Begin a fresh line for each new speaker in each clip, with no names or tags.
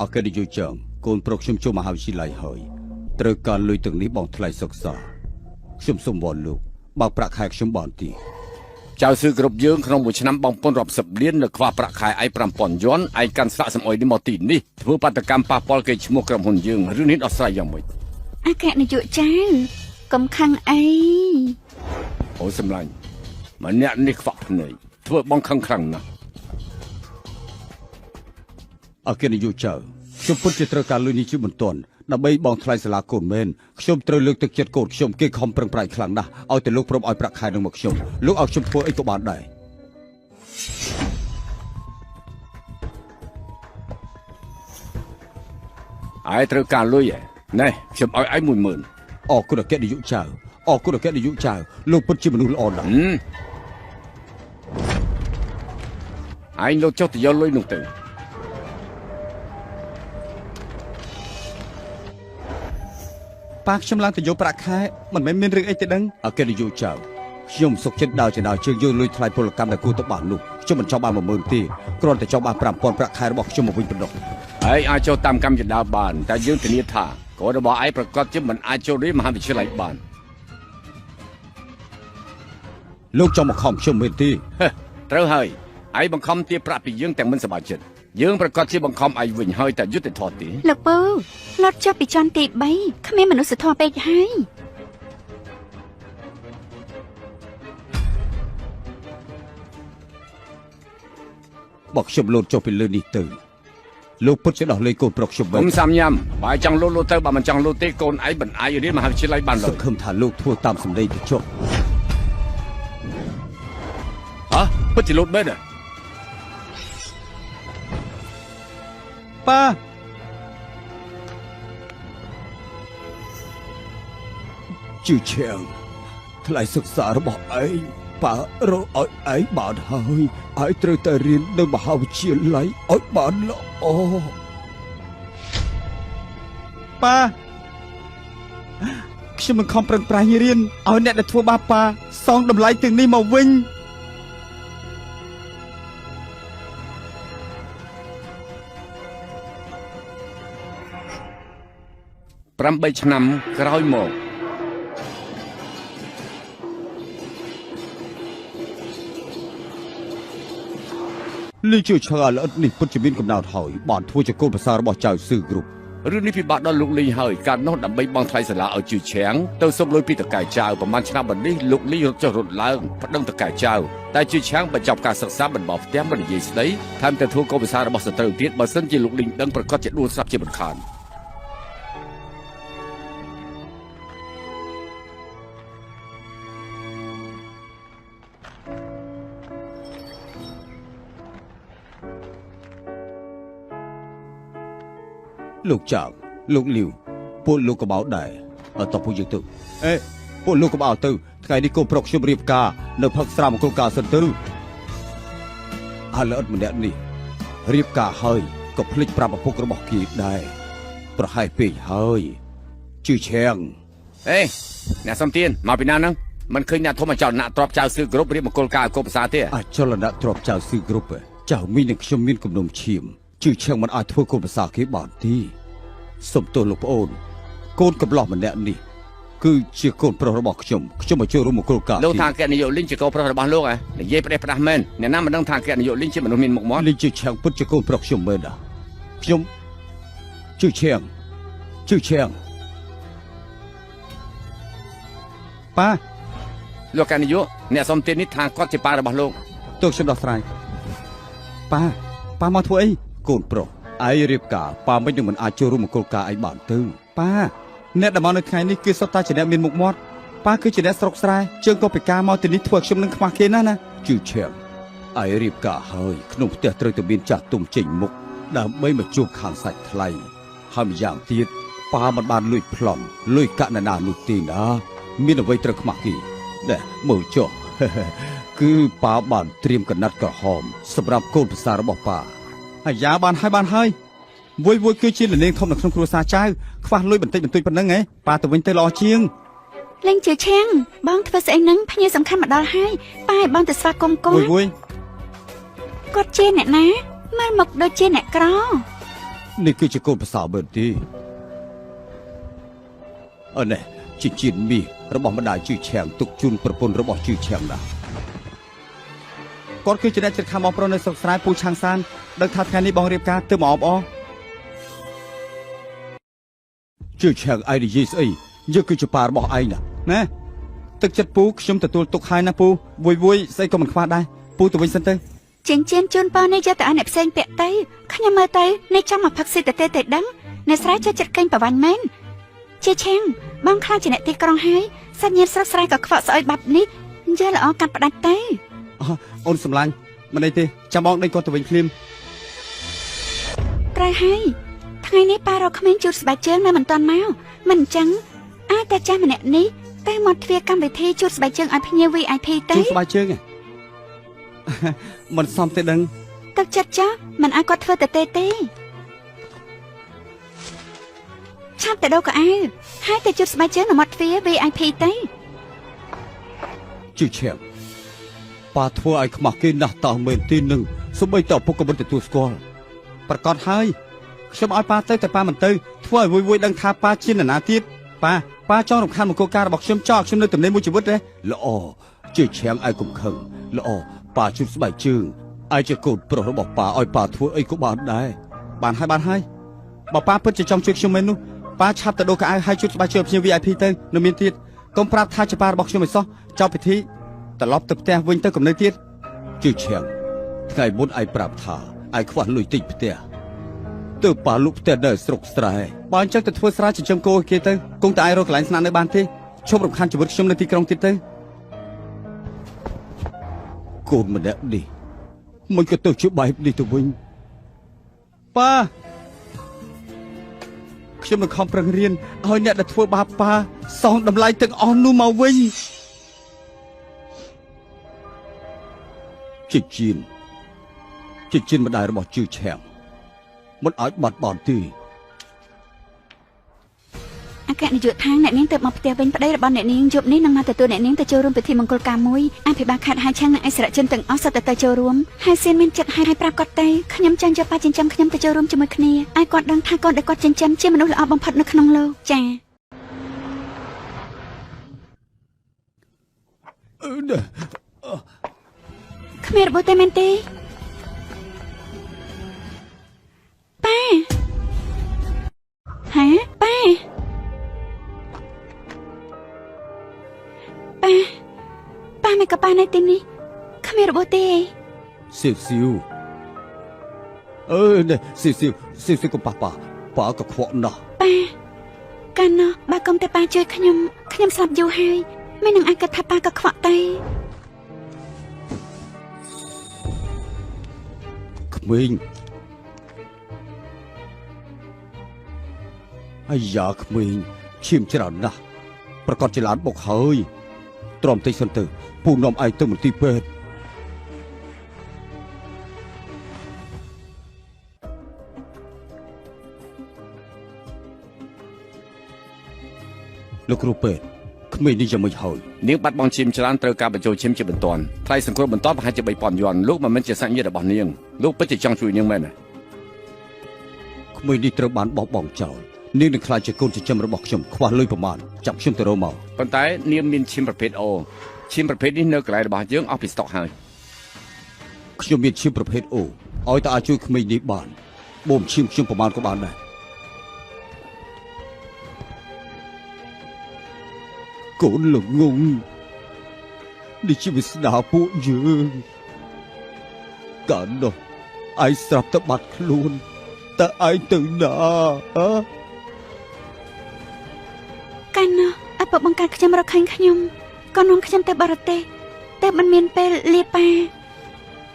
អគ្គនាយកចងកូនប្រុសខ្ញុំចូលមហាវិទ្យាល័យហើយត្រូវការលុយទាំងនេះបងថ្លៃសិក្សាខ្ញុំសូមវល់លោកបើកប្រាក់ខែខ្ញុំបានទេ
ចៅស៊ឺគ្រប់យើងក្នុងមួយឆ្នាំបងពុនរាប់សិបលាននៅខ្វះប្រាក់ខែឯង5000យន់ឯងកាន់ស្លាកសំអុយនេះមកទីនេះធ្វើបាតកម្មប៉ះពាល់កេរ្តិ៍ឈ្មោះក្រុមហ៊ុនយើងរឿងនេះដោះស្រាយយ៉ាងម៉េច
អគ្គនាយកចៅកុំខឹងអី
អូសម្លាញ់ម្នាក់នេះខ្វក់ភ្នែកធ្វើបងខឹងខ្លាំងណាស់
អគ្គនាយកចៅខ្ញុំពិតជាត្រូវការលុយនេះជាបន្ទាន់ដើម្បីបងថ្លៃសាលាកូនមែនខ្ញុំត្រូវលើកទឹកចិត្តកូនខ្ញុំគេខំប្រឹងប្រែងខ្លាំងណាស់ឲ្យតែលោកព្រមឲ្យប្រាក់ខែនឹងមកខ្ញុំលោកឲ្យខ្ញុំធ្វើអីក៏បានដែរ
ឯងត្រូវការលុយឯណែខ្ញុំឲ្យឯង10000
អរគុណអគ្គនាយកចៅអរគុណអគ្គនាយកចៅលោកពិតជាមនុស្សល្អណាស់
ហឹមឯងលោកចុះទៅយកលុយនោះទៅ
ប៉ាខ្ញុំឡើងទៅយកប្រាក់ខែមិនមែនមានរឿងអីទេដឹង
អគ្គនាយកចៅខ្ញុំសុកចិត្តដើរចណ្ដាលជើងយកលុយថ្លៃពលកម្មដែលគួរទៅបាននោះខ្ញុំមិនចង់បាន10000ទេគ្រាន់តែចង់បាន5000ប្រាក់ខែរបស់ខ្ញុំមកវិញប៉ុណ្ណោះ
ឯងអាចចូលតាមកម្មចណ្ដាលបានតែយើងធានាថាកូនរបស់ឯងប្រកាសជាមិនអាចចូលរៀនមហាវិទ្យាល័យបាន
លោកចង់មកខំខ្ញុំមែនទេ
ហេត្រូវហើយឯងបង្ខំទារប្រាក់ពីយើងទាំងមិនសប្បាយចិត្តយើងប្រកាសជាបង្ខំឯងវិញហើយតែយុត្តិធម៌ទេ
លោកពូលត់ចុះពីជាន់ទី3គ្មានមនុស្សធម៌ពេកហើយ
បើខ្ញុំលោតចុះពីលើនេះទៅលោកពិតជាដោះលែងកូនប្រុសខ្ញុំ
កុ
វិញ
ំសាំញ៉ាំបើចង់លូតលូតទៅបើមិនចង់លូតទេកូនឯងមិនអាចរៀនមហាវិទ្យាល័យបាន
ស
ឡើយ
ង្ឃឹមថាលោកធ្វើតាមសម្ដីទៅចុះ
ហ៎ពិតជាលូតមែនទេ
ប៉ា
ជឿឈៀងថ្លៃសិក្សារបស់ឯងប៉ារកឲ្យឯងបានហើយឯងត្រូវតែរៀននៅមហាវិទ្យាល័យឲ្យបានល្អ
ប៉ាខ្ញុំមិនខំប្រឹងប្រែងរៀនឲ្យអ្នកដែលធ្វើបាបប៉ាសងតម្លៃទាំងនេះមកវិញ
8ឆ្នាំក្រោយមក
លីជឿឆាល្អិតនេះពិតជាមានកំណត់ហើយបានធ្វើជាកូនប្រសាររបស់ចៅស៊ឺគ្រប់
រឿងនេះពិបាកដល់លោកលីហើយកាលនោះដើម្បីបង់ថ្លៃសាលាឲ្យជឿឆាំងទៅសុំលុយពីតកែចៅប្រហែលឆ្នាំបន្នេះលោកលីរត់ចុះរត់ឡើងប្តឹងតកែចៅតែជឿឆាំងបញ្ចប់ការសិក្សាមិនបោះផ្ទះមិននិយាយស្ដីថែមទាំងធ្វើកូនប្រសាររបស់សត្រូវទៀតបើសិនជាលោកលីដឹងប្រកាសជាដួលស្លាប់ជាមិនខាន
លោកចៅលោកលីវពួកលោកក៏បោដែរអត់តោះពួកយើងទៅអេពួកលោកក៏បោទៅថ្ងៃនេះកូនប្រុសខ្ញុំរៀបការនៅផឹកស្រាមង្គលការសិនទៅអាល្អិតម្នាក់នេះរៀបការហើយក៏ភ្លេចប្រាប់ឪពុករបស់គេដែរប្រហែលពេកហើយជឿឆាង
អេអ្នកសំទៀនមកពីណាហ្នឹងមិនឃើញអ្នកធំអចលនៈទ្របចៅស៊ឺគ្រប់រៀបមង្គលការឲ្យកូនប្រសារទេ
អចលនៈទ្របចៅស៊ឺគ្រប់ចៅមីងនឹងខ្ញុំមានគំនុំឈាមជឿឆាងមិនអាចធ្វើកូនប្រសារគេបានទេសូមទោសលោកប្អូនកូនកំឡោះម្នាក់នេះគឺជាកូនប្រុសរបស់ខ្ញុំខ្ញុំមកចូលរួមមង្គលការ
លោកថាអគ្គនាយកលីងជាកូនប្រុសរបស់លោកហ៎និយាយផ្ដេសផ្ដាស់មែនអ្នកណាមិនដឹងថាអគ្គនាយកលីងជាមនុស្សមានមុខមាត់
លីងជឿឆាងពិតជាកូនប្រុសខ្ញុំមែនណាខ្ញុំជឿឆាងជឿឆាង
ប៉ា
លោកអគ្គនាយកអ្នកសំទៀននេះថាគាត់ជាប៉ារបស់លោក
ទោះខ្ញុំដោះស្រាយ
ប៉ាប៉ាមកធ្វើអី
កូនប្រុសឯងរៀបការប៉ាមិននឹងមិនអាចចូលរួមមង្គលការឯងបានទៅ
ប៉ាអ្នកដែលមកនៅថ្ងៃនេះគឺសុទ្ធតែជាអ្នកមានមុខមាត់ប៉ាគឺជាអ្នកស្រុកស្រែជើងក៏ពិការមកទីនេះធ្វើឲ្យខ្ញុំនឹងខ្មាស់គេណាស់ណា
ជឿឆាងឯងរៀបការហើយក្នុងផ្ទះត្រូវតែមានចាស់ទុំចេញមុខដើម្បីមកជួបខាងសាច់ថ្លៃហើយម្យ៉ាងទៀតប៉ាមិនបានលួចប្លន់លុយកាក់ណានានោះទេណាមានអ្វីត្រូវខ្មាស់គេណែមើលចុះ គឺប៉ាបានត្រៀមកណាត់ក្រហមសម្រាប់កូនប្រសាររបស់ប៉ា
អាយ៉ាបានហើយបានហើយមួយមួយគឺជាលនាងធំនៅក្នុងគ្រួសារចៅខ្វះលុយបន្តិចបន្តួចប៉ុណ្ណឹងហ៎ប៉ាទៅវិញទៅល្អជាង
លេងជឿឆាំងបងធ្វើស្អីហ្នឹងភ្ញៀវសំខាន់មកដល់ហើយប៉ាឲ្យបងទៅស្វាគមន៍គាត់
មួយមួយ
គាត់ជាអ្នកណាមើលមកដូចជាអ្នកក្រ
នេះគឺជាកូនប្រសាមែនទេអរនេះជាជាតិមាសរបស់ម្ដាយជឺឆាំងទុកជូនប្រពន្ធរបស់ជឺឆាំងណាគាត់គឺជាអ្នកចិត្តខាំបងប្រុសនៅស្រុកស្រែពូឆាងសានដឹងថាថ្ងៃនេះបងរៀបការទៅមកអបអរជឺឆាំងឯងនិយាយស្អីយើងគឺជាប៉ារបស់ឯងណាណាទឹកចិត្តពូខ្ញុំទទួលទុកហើយណាពូវួយស្អីក៏មិនខ្វះដែរពូទៅវិញសិនទៅ
ចិញ្ចៀនជូនប៉នេះយកទៅឲ្យអ្នកផ្សេងពាក់ទៅខ្ញុំមើលទៅនេះចង់មកផឹកស៊ីតទេទេដឹងអ្នកស្រែចេះចិត្តកេងប្រវ័ញ្ចមែនជាឆាំងបងខ្លាចជាអ្នកទីក្រុងហើយសាច់ញាតិស្រុកស្រែក៏ខ្វក់ស្អុយបាប់នេះយកល្អកាត់ផ្ដាច់ទៅ
អូនសម្លាញ់មិនអីទេចាំបងដេញគាត់ទៅវិញភ្លាម
ត្រូវហើយថ្ងៃនេះប៉ារកក្មេងជូតស្បែកជើងនៅមិនទាន់មកមិនអញ្ចឹងអាចតែចាស់ម្នាក់នេះទៅមកទ្វារកម្មវិធីជូតស្បែកជើងឲ្យភ្ញៀវ VIP ទៅ
ជូតស្បែកជើងមិនសមទេដឹង
ទឹកចិត្តចាស់មិនឲ្យគាត់ធ្វើទៅទេទេឆាប់ទៅដូរកៅអៅហើយទៅជូតស្បែកជើងនៅមាត់ទ្វារ VIP ទៅ
ជឺឆាំងប៉ាធ្វើឲ្យខ្មាស់គេណាស់តើមែនទេនឹងសូម្បីតែឪពុកក៏មិនទទួលស្គាល់
ប្រកាសហើយខ្ញុំឲ្យប៉ាទៅតែប៉ាមិនទៅធ្វើឲ្យវួយៗដឹងថាប៉ាជានរណាទៀតប៉ាប៉ាចង់រំខានមង្គលការរបស់ខ្ញុំចោលខ្ញុំនៅទំនេរមួយជីវិតទេ
ល្អជឺឆាំងឲ្យកុំខឹងល្អប៉ាជូតស្បែកជើងឯជាកូនប្រុសរបស់ប៉ាឲ្យប៉ាធ្វើអីក៏បានដែរ
បានហើយបានហើយបើប៉ាពិតជាចង់ជួយខ្ញុំមែននោះប៉ាឆាប់ទៅដូរកៅអៅហើយជូតស្បែកជើងភ្ញៀវ VIP ទៅនៅមានទៀតកុំប្រាប់ថាជាប៉ារបស់ខ្ញុំឲ្យសោះចប់ពិធីត្រឡប់ទៅផ្ទះវិញទៅកំណើទៀត
ជឺឆាំងថ្ងៃមុនឯងប្រាប់ថាឯងខ្វះលុយទិញផ្ទះទើបប៉ាលក់ផ្ទះនៅស្រុកស្រែ
បើអញ្ចឹងទៅធ្វើស្រែចិញ្ចឹមគោឲ្យគេទៅគង់តែឯងរកកន្លែងស្នាក់នៅបានទេឈប់រំខានជីវិតខ្ញុំនៅទីក្រុងទៀតទៅ
កូនម្នាក់នេះមិនក៏ទៅជាបែបនេះទៅវិញ
ប៉ាខ្ញុំនឹងខំប្រឹងរៀនឲ្យអ្នកដែលធ្វើបាបប៉ាសងតម្លៃទាំងអស់នោះមកវិញ
ជិជៀនជិជៀនម្ដាយរបស់ជឺឆាំងមិនអាចបាត់បានទេ
អគ្គនាយកឋានអ្នកនាងទៅមកផ្ទះវិញប្តីរបស់អ្នកនាងយប់នេះនឹងមកទទួលអ្នកនាងទៅចូលរួមពិធីមង្គលការមួយអភិបាលខេត្តហាឆាំងនិងអិសរាជជនទាំងអស់សុទ្ធតែទៅចូលរួមហើយសៀនមានចិត្តឲ្យប្រាប់គាត់ទៅខ្ញុំចង់យកប៉ាចិញ្ចឹមខ្ញុំទៅចូលរួមជាមួយគ្នាឲ្យគាត់ដឹងថាកូនដែលគាត់ចិញ្ចឹមជាមនុស្សល្អបំផុតនៅក្នុងលោកចា៎ គ្មានរបួសទេមែនទេប៉ាហាប៉ាប៉ាប៉ាមិនក៏ប៉ានៅទីនេះគ្មានរបួសទេ
សៀវសៀវអើនេះសៀវសៀវសៀវសៀវកុំប៉ះប៉ាប៉ាក៏ខ្វក់ណាស់
ប៉ាកាលនោះបើកុំតែប៉ាជួយខ្ញុំខ្ញុំស្លាប់យូរហើយមិននឹងអាចគិតថាប៉ាក៏ខ្វក់ទេ
ក្មេងអាយ៉ាក្មេងឈាមច្រើនណាស់ប្រកាសជាឡានបុកហើយទ្រាំតិចសិនទៅពូនាំឯងទៅមន្ទីរពេទ្យលោកគ្រូពេទ្យក្មេងនេះយ៉ាងម៉េចហើយ
នាងបាត់បង់ឈាមច្រើនត្រូវការបញ្ចូលឈាមជាបន្ទាន់ថ្លៃសង្គ្រោះបន្តប្រហែលជា3000យួនលោកមិនមែនជាសាច់ញាតិរបស់នាងលោកពិតជាចង់ជួយនាងមែនទេ
ក្មេងនេះត្រូវបានបោះបង់ចោលនាងនឹងក្លាយជាកូនចិញ្ចឹមរបស់ខ្ញុំខ្វះលុយប្រមាណចាប់ខ្ញុំទៅរកមក
ប៉ុន្តែនាងមានឈាមប្រភេទ O ឈាមប្រភេទនេះនៅកន្លែងរបស់យើងអស់ពីស្តុកហើយ
ខ្ញុំមានឈាមប្រភេទ O ឲ្យតែអាចជួយក្មេងនេះបានបូមឈាមខ្ញុំប្រមាណក៏បានដែរកូនល្ងងនេះជាវាសនាពួកយើងកាលនោះឯងស្រាប់តែបាត់ខ្លួនតើឯងទៅណាហ៎
កាលនោះឪពុកបង្កើតខ្ញុំរកឃើញខ្ញុំក៏នាំខ្ញុំទៅបរទេសតែមិនមានពេលលាប៉ា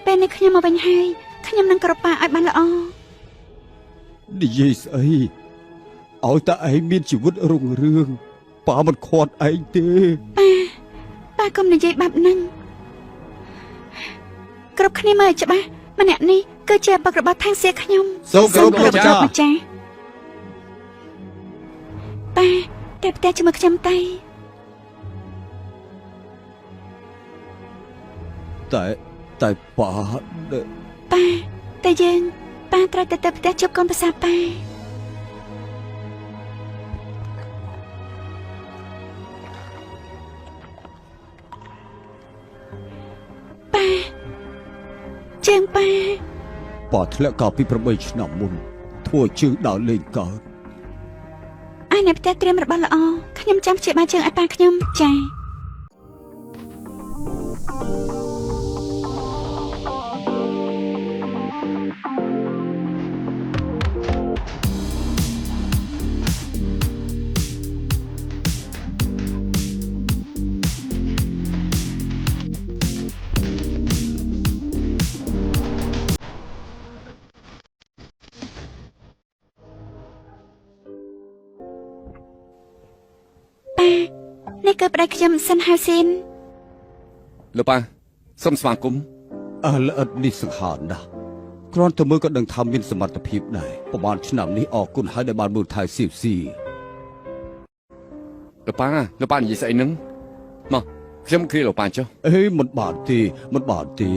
ពេលនេះខ្ញុំមកវិញហើយខ្ញុំនឹងក្រប៉ាឲ្យបានល្អ
និយាយស្អីឲ្យតែឯងមានជីវិតរុងរឿងប៉ាមិនខាត់ឯងទេ
ប៉ាប៉ាកុំនិយាយបាបហ្នឹងគ្រប់គ្នាមើលឲ្យច្បាស់ម្នាក់នេះគឺជាឪពុករបស់ថៃសៀខ្ញុំ
សូមគោរពលោកម្ចាស់
ម្ចាស់ប៉ាតែផ្ទះជាមួយខ្ញុំទៅ
តែតែប៉ា
ប៉ាតែយើង ប៉ាត្រូវតែទៅផ្ទះជួបកូនប្រសាប៉ាប៉ាជើងប៉ា
ប៉ាធ្លាក់កាលពី8ឆ្នាំមុនធ្វើឲ្យជើងដើរលេងកើត
អញនៅផ្ទះត្រៀមរបស់ល្អខ្ញុំចាំព្យាបាលជើងឲ្យប៉ាខ្ញុំចាប៉ានេះគឺប្តីខ្ញុំសិនហៅស៊ីន
លោកប៉ាសូមស្វាគមន៍
អើល្អិតនេះសង្ហាណាស់គ្រាន់តែមើលក៏ដឹងថាមានសមត្ថភាពដែរប្រហែលឆ្នាំនេះអរគុណហើយដែលបានមើលថែសៀវស៊ី
លោកប៉ាលោកប៉ានិយាយស្អីហ្នឹងមកខ្ញុំគ្រាលោកប៉ាចុះ
អេមិនបានទេមិនបានទេ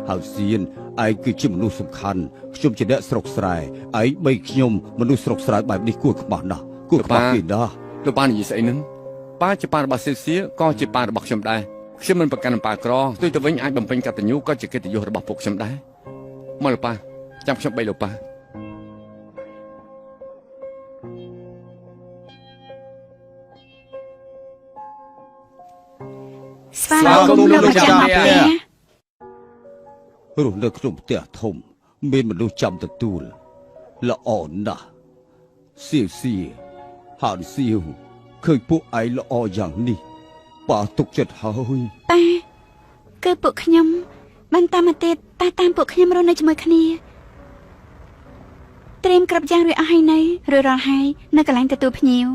ហើយសៀនឯងគឺជាមនុស្សសំខាន់ខ្ញុំជាអ្នកស្រុកស្រែឯងបីខ្ញុំមនុស្សស្រុកស្រែបែបនេះគួរខ្មាស់ណាស់គួរខ្មាស់គេណាស់
លោកប៉ានិយាយស្អីហ្នឹងប៉ាជាប៉ារបស់សេសៀក៏ជាប៉ារបស់ខ្ញុំដែរខ្ញុំមិនប្រកាន់ប៉ាក្រផ្ទុយទៅវិញអាចបំពេញកតញ្ញូក៏ជាកិត្តិយសរបស់ពួកខ្ញុំដែរមកលោកប៉ាចាំខ្ញុំបីលោកប៉ា
ស្វាគមន៍លោកម្ចាស់មកផ្ទះ
រស់នៅក្នុងផ្ទះធំ មានមនុស្សចាំទទួលល្អណាស់សៀវសៀហានសៀវឃើញពួកឯងល្អយ៉ាងនេះប៉ាទុកចិត្តហើយ
ប៉ាគឺពួកខ្ញុំបន្តមកទៀតប៉ាតាមពួកខ្ញុំរស់នៅជាមួយគ្នាត្រៀមគ្រប់យ៉ាងរួចអស់ហើយនៅរួចរាល់ហើយនៅកន្លែងទទួលភ្ញៀវ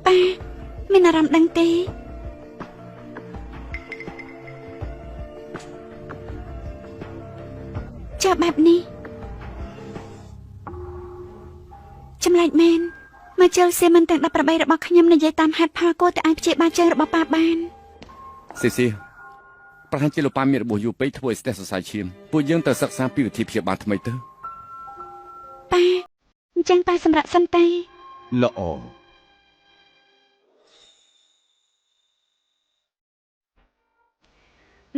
ប៉ាមានអារម្មណ៍ដឹងទេចាប់បែបនេះចម្លែកមែនមកជិលសៀមិនទាំង18របស់ខ្ញុំនិយាយតាមហេតុផលគួរតែអាចព្យាបាលជើងរបស់ប៉ាបាន
សេសៀប្រហែលជាលោកប៉ាមានរបួសយូរពេកធ្វើឲ្យស្ទះសរសៃឈាមពួកយើងត្រូវសិក្សាពីវិធីព្យាបាលថ្មីទៅ
ប៉ាអញ្ចឹងប៉ាសម្រាប់សិនទេ
ល្អ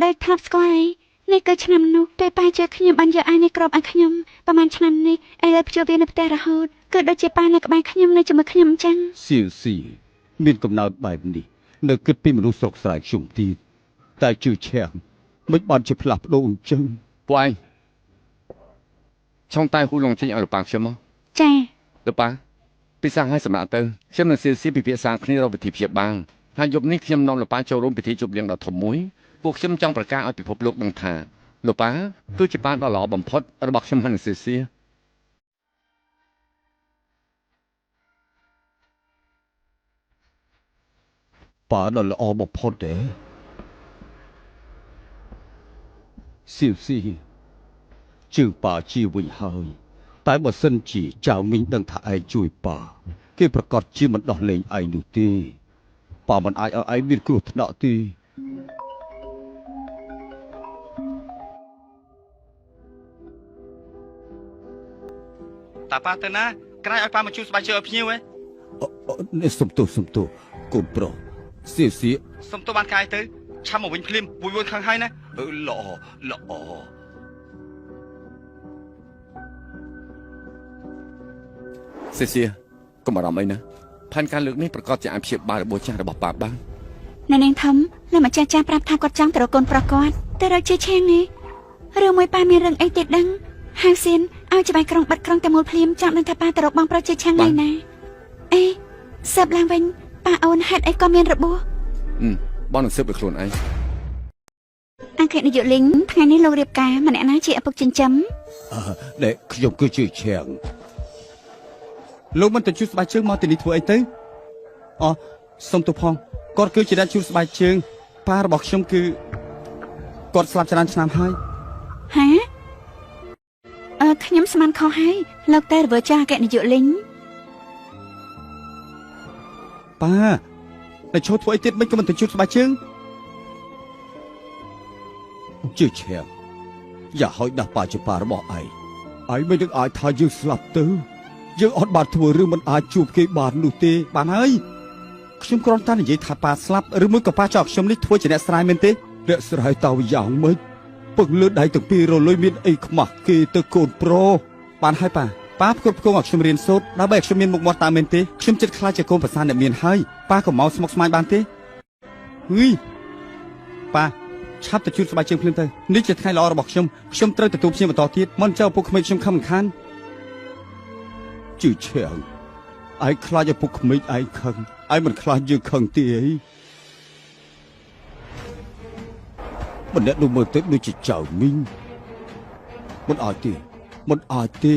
ដែលធ្លាប់ស្គាល់ឯងនេះគឺឆ្នាំនោះពេលប៉ាជួយខ្ញុំបានយកអាយនេះក្របឲ្យខ្ញុំប្រហែលឆ្នាំនេះឥឡូវភ្ជួរវានៅផ្ទះរហូតគឺដូចជាប៉ានៅក្បែរខ្ញុំនៅជាមួយខ្ញុំអញ្ចឹង
សៀវស៊ីមានកំណើតបែបនេះនៅគិតពីមនុស្សស្រុកស្រែខ្ញុំទៀតតែជឿឈាំងមិនបានជាផ្លាស់ប្ដូរអញ្ចឹង
ពួកឯងឆុងតែហ៊ូឡុងចេញឲ្យលោកប៉ាខ្ញុំមក
ចា
លោកប៉ាពិសាឲ្យសម្រាប់ទៅខ្ញុំនឹងសៀសៀពិភាក្សាគ្នារកវិធីព្យាបាលហើយយប់នេះខ្ញុំនាំលោកប៉ាចូលរួមពិធីជប់លៀងដ៏ធំមួយពួកខ្ញុំចង់ប្រកាសឲ្យពិភពលោកដឹងថាលោកប៉ាគឺជាប៉ាដ៏ល្អបំផុតរបស់ខ្ញុំហើយនឹងសៀសៀ
ប៉ាដ៏ល្អបំផុតទេសៀវស៊ីជើងប៉ាជាវិញហើយតែបើសិនជាចៅមីងដឹងថាឯងជួយប៉ាគេប្រកាសជាមិនដោះលែងឯងនោះទេប៉ាមិនអាចឲ្យឯងមានគ្រោះថ្នាក់ទេ
តាប៉ាទៅណាក្រែឲ្យប៉ាមកជួយស្បែកជើងឲ្យភ្ញៀវឯង
អអនេះសុំទោសសុំទោសកូនប្រុសសៀវស៊ី
សុំទោសបានកាយទៅឆាំមកវិញភ្លាមវួយវួយខឹងហើយណា
អឺល្អល្អ
សៀសៀកុំបារម្ភអីណាផែនការលើកនេះប្រកាសជាអាចព្យាបាលរបួសចាស់របស់ប៉ាបាន
អ្នកនាងធំលោកម្ចាស់ចាស់ប្រាប់ថាគាត់ចង់ទៅរកកូនប្រុសគាត់ទៅរកជាឆាងនេះរឿងមួយប៉ាមានរឿងអីទៀតដឹងហៅសៀនឲ្យច្បាយក្រុងបិទក្រុងតែមូលភ្លាមចង់ដឹងថាប៉ាទៅរកបងប្រុសជាឆាងថ្ងៃណាអេសើបឡើងវិញប៉ាអូនហេតុអីក៏មានរបួស
អឺបងនឹងស៊ើបដោយខ្លួនឯង
អគ្គនាយកលីងថ្ងៃនេះលោករៀបការម្នាក់ណាជាឪពុកចិញ្ចឹម
អឺដែលខ្ញុំគឺជាឈៀង
លោកមិនទៅជួយស្បែកជើងមកទីនេះធ្វើអីទៅអូសុំទោសផងគាត់គឺជាអ្នកជួយស្បែកជើងប៉ារបស់ខ្ញុំគឺគាត់ស្លាប់ច្រើនឆ្នាំហើយ
ហាអឺខ្ញុំស្មានខុសហើយលោកតែរវើចាស់អគ្គនាយកលីង
ប៉ាតែឈប់ធ្វើអីទៀតមិនក៏មិនទៅជូតស្បែកជើង
ជឿឈៀងយ៉ាឲ្យដាស់ប៉ាជាប៉ារបស់ឯងឯងមិននឹងអាចថាយើងស្លាប់ទៅយើងអត់បានធ្វើរឿងមិនអាចជួបគេបាននោះទេ
បានហើយខ្ញុំគ្រាន់តែនិយាយថាប៉ាស្លាប់ឬមួយក៏ប៉ាចោលខ្ញុំនេះធ្វើជាអ្នកស្រែមែនទេ
អ្នកស្រែតើយ៉ាងម៉េចពឹងលើដៃទាំងពីររលុយមានអីខ្មាស់គេទៅកូនប្រុស
បានហើយប៉ាប៉ាផ្គត់ផ្គង់ឲ្យខ្ញុំរៀនសូត្រដើម្បីឲ្យខ្ញុំមានមុខមាត់តាមមែនទេខ្ញុំចិត្តខ្លាចជាកូនប្រសាអ្នកមានហើយប៉ាក៏មកស្មុកស្មាញបានទេហឺយប៉ាឆាប់ទៅជូតស្បែកជើងភ្លាមទៅនេះជាថ្ងៃល្អរបស់ខ្ញុំខ្ញុំត្រូវទទួលភ្ញៀវបន្តទៀតមិនចៅពុកក្មេកខ្ញុំខំមិនខាន
ជឿឈៀងឯងខ្លាចឲ្យពុកក្មេកឯងខឹងឯងមិនខ្លាចយើងខឹងទេអីម្នាក់នោះមើលទៅដូចជាចៅមីងមិនអាចទេមិនអាចទេ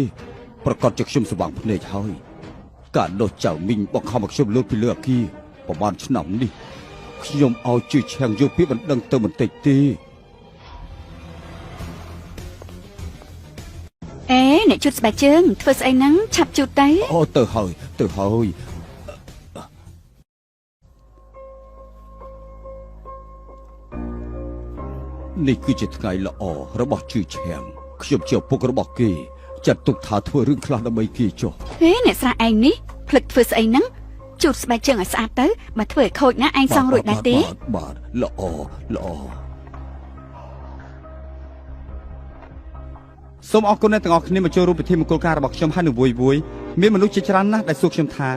ប្រកាសជាខ្ញុំស្វាងភ្នែកហើយការដោះចៅមីងបង្ខំឲ្យខ្ញុំលោតពីលើអគារប្រហែលឆ្នាំនេះខ្ញុំឲ្យជឿឈៀងយកពាក្យបណ្ដឹងទៅបន្តិចទេ
អេអ្នកជូតស្បែកជើងធ្វើស្អីហ្នឹងឆាប់ជូតទៅ
អូទៅហើយទៅហើយនេះគឺជាថ្ងៃល្អរបស់ជឿឈៀងខ្ញុំជាឪពុករបស់គេចាត់ទុកថាធ្វើរឿងខ្លះដើម្បីគេចុះ
ហេអ្នកស្រះឯងនេះភ្លឹកធ្វើស្អីហ្នឹងជូតស្បែកជើងឲ្យស្អាតទៅបើធ្វើឲ្យខូចណាឯងសងរួចដែរទេ
បាទបាទល្អល្អ
សូមអរគុណអ្នកទាំងអស់គ្នាមកចូលរួមពិធីមង្គលការរបស់ខ្ញុំហើយនឹងវួយវួយមានមនុស្សជាច្រើនណាស់ដែលសួរខ្ញុំថា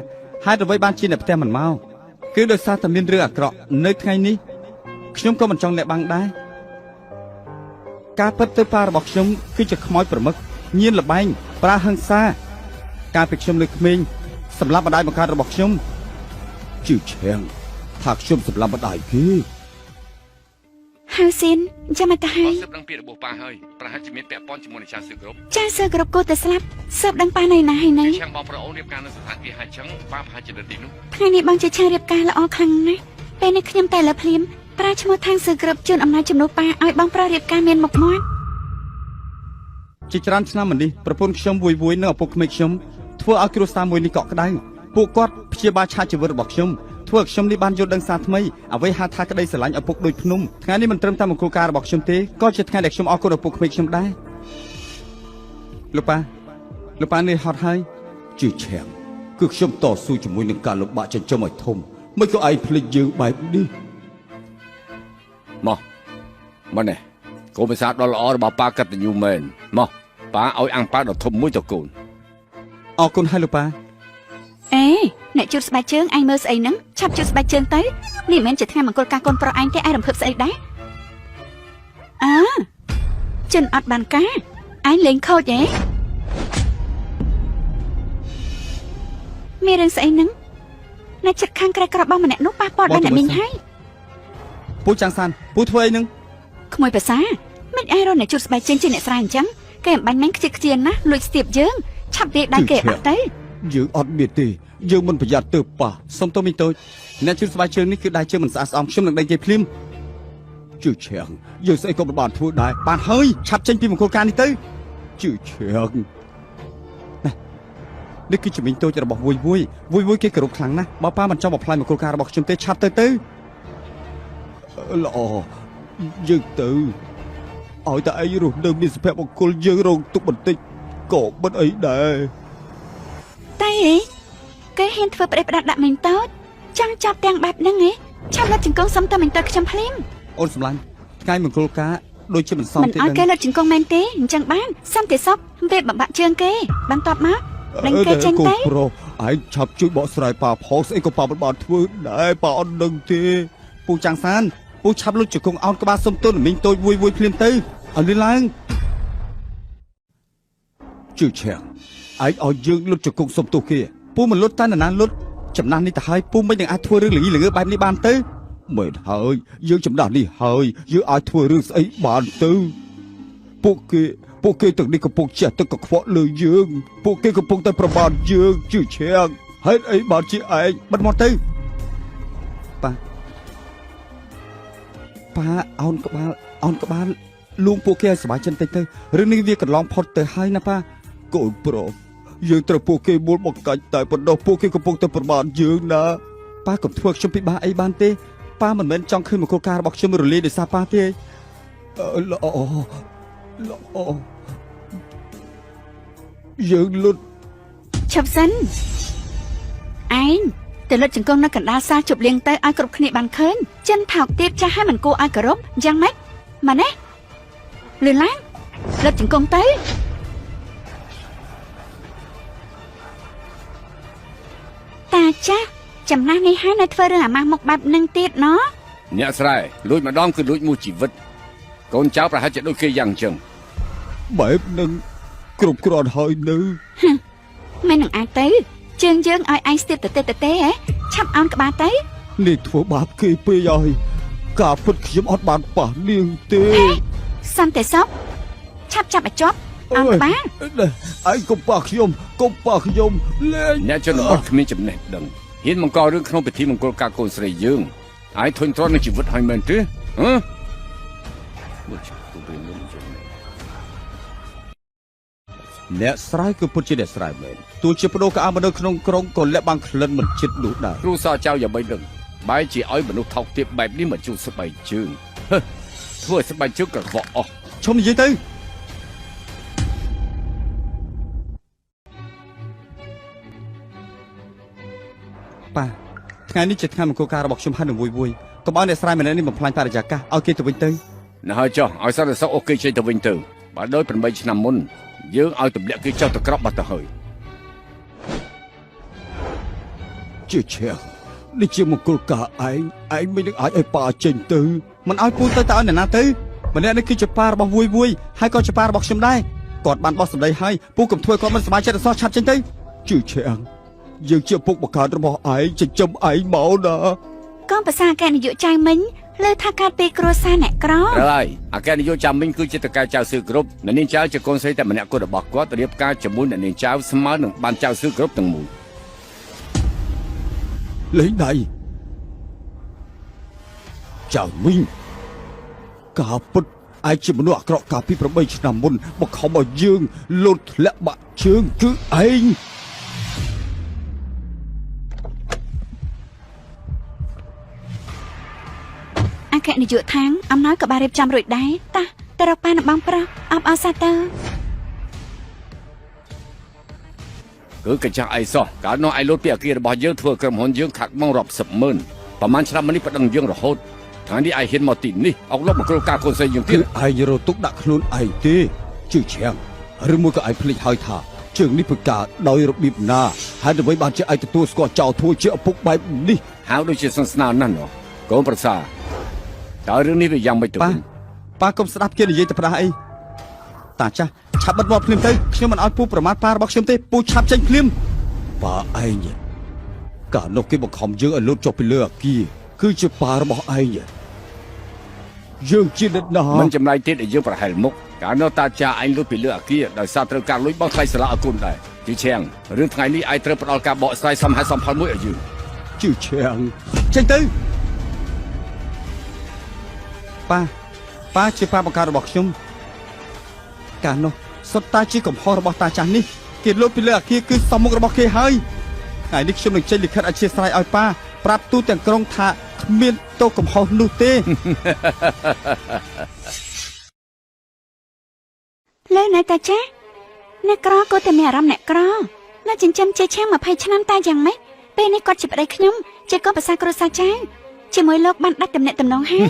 ហេតុអ្វីបានជាអ្នកផ្ទះមិនមកគឺដោយសារតែមានរឿងអាក្រក់នៅថ្ងៃនេះខ្ញុំក៏មិនចង់លាក់បាំងដែរការពិតទៅប៉ារបស់ខ្ញុំគឺជាខ្មោចប្រមឹកញៀនលបែងប្រើហិង្សាការពីខ្ញុំលើក្មេងសម្រាប់ម្ដាយបង្កើតរបស់ខ្ញុំ
ជឿឈៀងថាខ្ញុំសម្លាប់ម្ដាយគេ
ហៅស៊ីនចាំមកទៅហើយ
ស៊ើបដឹងពីរបស់ប៉ាហើយប្រហែលជាមានពាក់ព័ន្ធជាមួយនឹងចាសសឺគ្រប់
ចាសើគ្រប់គោទៅស្លាប់សើបដឹងប៉ានៅណាហើយនៅ
ជឿឆាំងបងប្អូនរៀបការនៅស្ថានភាពហាច់ចឹងប៉ាប្រហែលជានៅទីនោះ
ថ្ងៃនេះបងជាឆារៀបការល្អខ្លាំងណាស់ពេលនេះខ្ញុំតែលើភ្លាមប្រើឈ្មោះខាងសឺគ្រប់ជូនអំណាចជំនួសប៉ាឲ្យបងប្រុសរៀបការមានមុខមាត់
ជាច្រើនឆ្នាំមកនេះប្រពន្ធខ្ញុំវួយវួយនិងឪពុកក្មេកខ្ញុំធ្វើឲ្យគ្រួសារមួយនេះកក់ក្ដៅពួកគាត់ព្យាបាលឆាកជីវិតរបស់ខ្ញុំធ្វើឲ្យខ្ញុំនេះបានយល់ដឹងសារថ្មីអ្វីហៅថាក្តីស្រឡាញ់ឪពុកដូចភ្នំថ្ងៃនេះមិនត្រឹមតែមង្គលការរបស់ខ្ញុំទេក៏ជាថ្ងៃដែលខ្ញុំអរគុណឪពុកក្មេកខ្ញុំដែរលោកប៉ាលោកប៉ានេះហត់ហើយ
ជឿឈៀងគឺខ្ញុំតស៊ូជាមួយនឹងការលំបាកចិញ្ចឹមឲ្យធំមិនក៏ឯងភ្លេចយើងបែបនេះ
មកមកនេះកូនភាសាដ៏ល្អរបស់ប៉ាកតញ្ញូមែនមកប៉ាឲ្យអាំងប៉ាដ៏ធំមួយទៅកូន
អរគុណហើយលោកប៉ា
អេអ្នកជូតស្បែកជើងឯងមើលស្អីហ្នឹងឆាប់ជូតស្បែកជើងទៅនេះមិនមែនជាថ្ងៃមង្គលការកូនប្រុសឯងទេឯងរំភើបស្អីដែរអើចិនអត់បានការឯងលេងខូចហ៎មានរឿងស្អីហ្នឹងអ្នកចិត្តខាងក្រែក្របងម្នាក់នោះប៉ះពាល់ដល់អ្នកមីងហើយ
ពូចាំងសានពូធ្វើអីនឹង
ក្មួយប្រសាមិនឯងរកអ្នកជូតស្បែកជើងជាអ្នកស្រែអញ្ចឹងគេអំបាញ់មិញខ្ជិះខ្ជាណាស់លួចស្ទាបយើងឆាប់វាយដៃគេបាក់ទៅ
យើងអត់មានទេយើងមិនប្រយ័ត្នទៅប៉ះ
សុំទោសមីតូចអ្នកជូតស្បែកជើងនេះគឺដៃជើងមិនស្អាតស្អំខ្ញុំនឹងដេញគេភ្លាម
ជឿឈៀងយើងស្អីក៏មិនបានធ្វើដែរ
បានហើយឆាប់ចេញពីមង្គលការនេះទៅ
ជឿឈៀង
នេះគឺជាមីងតូចរបស់វួយវួយវួយវួយគេគោរពខ្លាំងណាស់បើប៉ាមិនចង់បំផ្លាញមង្គលការរបស់ខ្ញុំទេឆាប់ទៅទៅ
ល្អយើងទៅឲ្យតែឯងរស់នៅមានសុភមង្គលយើងរងទុកបន្តិចក៏មិនអីដែរ
តែអីគេហ៊ានធ្វើប្រេះផ្ដាត់ដាក់មីងតូចចង់ចាប់ទាំងបែបហ្នឹងឯងឆាប់លុតជង្គង់សុំទៅមីងតូចខ្ញុំភ្លាម
អូនសម្លាញ់ថ្ងៃមង្គលការដូចជាមិនសម
មិន
ទេដឹង
ឲ្យគេលុតជង្គង់មែនទេអញ្ចឹងបានសន្តិសុខវាបំបាក់ជើងគេបន្ទាប់មកដេញគេចេញ
កូន
ទៅ
ប្រុសឯងឆាប់ជួយបកស្រាយប៉ាផងស្អីក៏ប៉ាមិនបានធ្វើដែរប៉ាអត់ដឹងទេ
ពូចាំងសានពូឆាប់លុតជង្គង់អោនក្បាលសុំទោសនឹងមីងតូចវួយវួយភ្លាមទៅឲ្យលឿនឡើង
ជឿឈៀងឯងឲ្យយើងលុតជង្គង់សុំទោសគេ
ពូមិនលុតតែនរណាលុតចំណាស់នេះទៅហើយពូមិននឹងអាចធ្វើរឿងល្ងីល្ងើបែបនេះបានទៅ
មែនហើយយើងចំណាស់នេះហើយយើងអាចធ្វើរឿងស្អីបានទៅពួកគេពួកគេទាំងនេះកំពុងជះទឹកកខ្វក់លើយើងពួកគេកំពុងតែប្រមាថយើងជឿឈៀងហេតុអីបានជាឯង
បិទមាត់ទៅប៉ាប៉ាអោនក្បាលអោនក្បាលលួងពួកគេឲ្យសប្បាយចិត្តតិចទៅរឿងនេះវាកន្លងផុតទៅហើយណាប៉ា
កូនប្រុសយើងត្រូវពួកគេមូលបង្កាច់តែប៉ុណ្ណោះពួកគេកំពុងតែប្រមាថយើងណា
ប៉ាកុំធ្វើខ្ញុំពិបាកអីបានទេប៉ាមិនមែនចង់ឃើញមង្គលការរបស់ខ្ញុំរលាយដោយសារប៉ាទេល្អល្អយើងលុត
ឈប់សិនឯងទៅលុតជង្គង់នៅកណ្ដាលសាលជប់លៀងទៅឲ្យគ្រប់គ្នាបានឃើញចិនថោកទាបចាស់ឲ្យមិនគួរឲ្យគោរពយ៉ាងម៉េចម៉ាណេះលឿនឡើងលុតជង្គង់ទៅតាចាស់ចំណាស់នេះហើយនៅធ្វើរឿងអាម៉ាស់មុខបែបនឹងទៀតណោះ
អ្នកស្រែលួចម្ដងគឺលួចមួយជីវិតកូនចៅប្រហែលជាដូចគេយ៉ាងអញ្ចឹង
បែបនឹងគ្រប់គ្រាន់ហើយនៅ
មិននឹងអាចទៅជើងយើងឲ្យឯងស្ទាបទៅទេទៅទេហ៎ឆាប់អោនក្បាលទៅ
នេះធ្វើបាបគេពេកហើយការពិតខ្ញុំអត់បានប៉ះនាងទេ
សន្តិសុខឆាប់ចាប់ឲ្យជាប់អោនក្បាល
ឯងកុំប៉ះខ្ញុំកុំប៉ះខ្ញុំលេង
អ្នកជនបទគ្មានចំណេះដឹងហ៊ានបង្ករឿងក្នុងពិធីមង្គលការកូនស្រីយើងហើយធុញទ្រាន់នឹងជីវិតហើយមែនទេហ៎មួយជូបវិញនឹងចំណេះ
អ្នកស្រែគឺពិតជាអ្នកស្រែមែនទោះជាបដូរកៅអៅមកនៅក្នុងក្រុងក៏លាក់បាំងក្លិនមិនជិតនោះដែរ
គ្រូសាចៅយ៉ាងបីដឹងបែរជាឲ្យមនុស្សថោកទាបបែបនេះមកជួស្បែកជើងហឺធ្វើឲ្យស្បែកជើងកខ្វក់អស់
ឈុំនិយាយទៅប៉ាថ្ងៃនេះជាថ្ងៃមង្គលការរបស់ខ្ញុំហើយនឹងវួយវួយកុំឲ្យអ្នកស្រែម្នាក់នេះបំផ្លាញបរិយាកាសឲ្យគេទៅវិញទៅ
ណាហើយចុះឲ្យសន្តិសុខអូគេចេញទៅវិញទៅបើដូច8ឆ្នាំមុនយើងឲ្យទម្លាក់គេចុះទៅក្រប់បាត់ទៅហើយ
ជាឆែងនេះជាមង្គលការឯងឯងមិននឹងអាចឲ្យប៉ាចេញទៅ
មិនឲ្យពូទៅតើឲ្យអ្នកណាទៅម្នាក់នេះគឺជាប៉ារបស់វួយវួយហើយក៏ជាប៉ារបស់ខ្ញុំដែរគាត់បានបោះសម្ដីហើយពូកុំធ្វើគាត់មិនសប្បាយចិត្តអសោះឆាប់ចេញទៅ
ជឿឆែងយើងជាពុកបង្កើតរបស់ឯងចិញ្ចឹមឯងមកណា
កងប្រសាអគ្គនាយកចៅមិញលើថាកើតពីគ្រួសារអ្នកក្រ
ត្រូវហើយអគ្គនាយកចាំមីងគឺជាតកែចៅសឺគ្រប់អ្នកនាងចៅជាកូនស្រីតែម្នាក់គត់របស់គាត់រៀបការជាមួយអ្នកនាងចៅស្មើនឹងបានចៅសឺគ្រប់ទាំងមូល
លេងដៃចៅមីងការពិតឯងជាមនុស្សអាក្រក់កាលពី8ឆ្នាំមុនបង្ខំឲ្យយើងលោតធ្លាក់បាក់ជើងគឺឯង
អគ្គនាយកខាងអំណោយក៏បានរៀបចំរួចដែរតាទៅរកប៉ានិងបងប្រុសអបអរសាទរ
គឺកញ្ចាស់អីសោះកាលនោះឯងលោតពីអគាររបស់យើងធ្វើក្រុមហ៊ុនយើងខាត់បងរាប់សិបម៉ឺនប្រហែលឆ្នាំនេះប្តឹងយើងរហូតថ្ងៃនេះឯងហ៊ានមកទីនេះអុកលុកមកគ្រូការកូនស្រីយើង
គឺ
ទៀត
ឯងរត់ទុកដាក់ខ្លួនឯងទេជឿឆាំងឬមួយក៏ឯងភ្លេចហើយថាជើងនេះពិការដោយរបៀបណាហើយដើម្បីបានជាឯងទទួលស្គាល់ចៅធួជាឪពុកបែបនេះ
ហៅដូចជាសន្ស្នាណាស់ណោះកូនប្រសាតើរឿងនេះវាយ៉ាងម៉េចទៅ
ប៉ា
វិញ
ប៉ាកុំស្ដាប់គេនិយាយទៅផ្ដាស់អីតាចាស់ឆាប់បិទមាត់ភ្លាមទៅខ្ញុំមិនឲ្យពូប្រមាថប៉ារបស់ខ្ញុំទេពូឆាប់ចេញភ្លាម
ប៉ាឯងកាលនោះគេបង្ខំយើងឲ្យលោតចុះពីលើអគារគឺជាប៉ារបស់ឯងយើងជាអ្នកណា
មិនចម្លែកទៀតដែលយើងប្រហែលមុខកាលនោះតាចាឯងលុតពីលើអគារដោយសារត្រូវការលុយបង់ថ្លៃសាលាឲ្យកូនដែរជឿឆាំងរឿងថ្ងៃនេះឯងត្រូវផ្ដល់ការបកស្រាយសមហេតុសមផលមួយឲ្យយើង
ជឿឆាំង
ចេញទៅប៉ាប៉ាជាប៉ាបង្កើតរបស់ខ្ញុំកាលនោះសុទ្ធតែជាកំហុសរបស់តាចាស់នេះគេលោតពីលើអគារគឺសមមុខរបស់គេហើយថ្ងៃនេះខ្ញុំនឹងចេញលិខិតអធិស្ឋានឲ្យប៉ាប្រាប់ទូទាំងក្រុងថាគ្មានទោសកំហុសនោះទេ
លើណែតាចាស់អ្នកក្រក៏តែមានអារម្មណ៍អ្នកក្រនៅចិញ្ចឹមជាឆាំង20ឆ្នាំតែយ៉ាងម៉េចពេលនេះគាត់ជាប្តីខ្ញុំជាកូនប្រសាគ្រួសារចៅជាមួយលោកបានដាច់ទំនាក់ទំនងហើយ